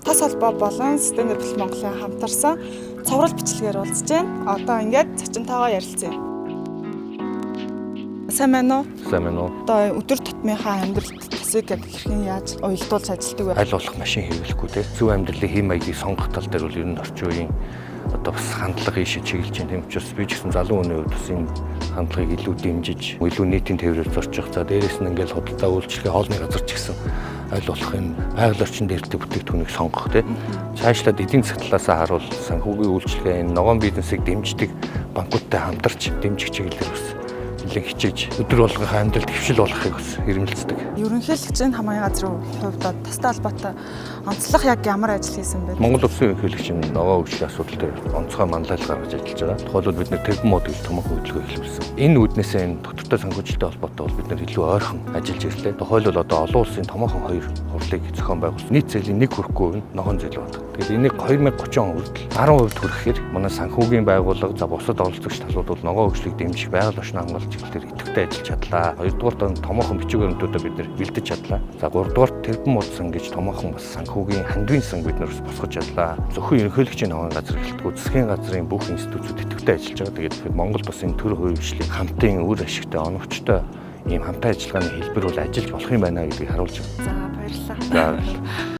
Тос холбоо болон Sustainable Монголын хамтарсан цоврал бичлэгээр уулзж байна. Одоо ингээд зочинтойгоо ярилцъя. Сайн байна уу? Сайн байна уу? Одоо өдөр тутмынхаа амьдралд тосыг яг хэрхэн яаж уялдуулж ажилладаг вэ? Аль болох машин хэрэглэхгүй те. Зөв амьдралын хэм маягийг сонгох тал дээр бол ер нь орчин үеийн одоо бас хандлага ийшээ чиглэж байна. Тийм учраас би ч гэсэн залуу хүний хувьд бас энэ хандлагыг илүү дэмжиж, илүү нийтийн тээврээр зорчих. За, дээрээс нь ингээл худалдаа үйлчилгээ, хоолны газар ч гэсэн аль болох энэ байгаль орчин дээртэй бүтээгдэхүүнийг сонгох те. Цаашлаад эдийн засаг талаасаа харуул санхүүгийн үйлчилгээ, энэ ногоон бизнесийг дэмждэг банкудтай хамтарч дэмжих чиглэлээр бас нэлээд хичээж өдөр болгоны амьдралд хэвшил болохыг бас эрмэлздэг. Ерөнхийлөгчийн хамгааллын газрын хувьд тостой холбоотой онцлог яг ямар ажил хийсэн бэ? Монгол Улсын ерөнхийлөгч нь ногоон хөгжлийн асуудал дээр онцгой манлайлал гаргаж ажиллаж байгаа. Тухайлбал, бид нэр тэрбум мод гэж томоохон хөдөлгөөн эхлүүлсэн. Энэ үүднээсээ энэ доктортой санхүүжилттэй холбоотой бол бид нэр илүү ойрхон ажиллаж ирлээ. Тухайлбал, одоо олон улсын томоохон хоёр хурлыг зохион байгуулсан. Нийт зээлийн 1 хүрэхгүй нь ногоон зээл байдаг. Тэгээд энийг 2030 он хүртэл 10% хүрэхээр манай санхүүгийн байгууллага, за, бусад оролцогч талууд бол ногоон хөгжлийг дэмжих, байгаль орчноо хамгаалах чиглэлээр идэвхтэй ажиллаж чадлаа. Хоёрдугаарт, томоохон бичиг баримтуудаа бид нэр бэлдэж чадлаа. За, гуравдугаарт, тэрбум мод сан гэж томоохон бас санхүүгийн хандвийн сан бид нэр бас босгож чадлаа. Зөвхөн ерөнхийлөгчийн ногоон газар гэлтгүй засгийн газрын бүх институтүүд идэвхтэй ажиллаж байгаа. Тэгээд Монгол бас энэ төр хувиршлыг хамтын үр ашигтай, оновчтой ийм хамтын ажиллагааны хэлбэр бол ажиллаж болох юм байна гэдгийг харуулж байна. За, баярлалаа. За, баярлалаа.